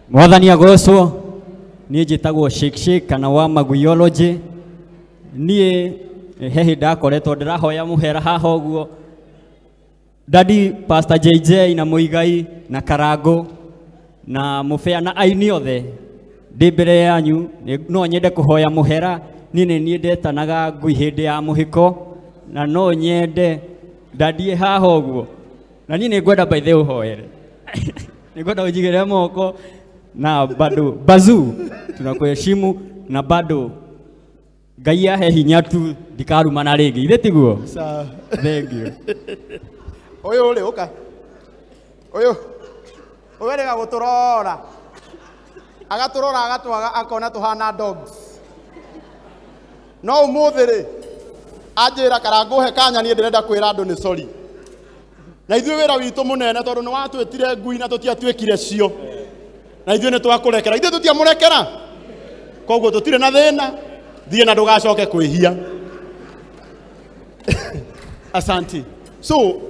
Mwathani agocwo. Niĩ njĩtagwo Shake Shake kana wa Maguyology. Niĩ he hĩndĩ ndakoretwo ndĩrahoya mũhera haha ũguo. Daddy Pastor JJ na Muigai na Karango na Mũbea na aini othe ndĩ mbere yanyu, no nyende kũhoya mũhera. Niĩ nĩ niĩ ndetanaga ngui hĩndĩ ya mũhiko na no nyende ndandie haha ũguo, na niĩ nĩ ngwenda by the way ũhoere, nĩ ngwenda ũnjigĩre moko na bado bazu tunakuheshimu na bado Ngai ahe hinya tu ndikarumana rĩngĩ, ithe tiguo? Sawa. Thank you. Ũyũ rĩ, ũka. Ũyũ. Ũyũ erĩga gũtũrora. Agatũrora agatwaga akona tũhana dogs. No ũmũthĩ rĩ, anjĩra Karangũhe kanya niĩ ndĩrenda kwĩra andũ nĩ sorry. Na ithuĩ wĩra witũ mũnene tondũ nĩ watwĩtire ngui na tũtiatuĩkire cio. Na ithuĩ nĩ twakũrekera. Ithuĩ tũtiamũrekera. Koguo tũtirĩ na thĩna. Thiĩ na ndũgacoke kwĩhia. Asante. So,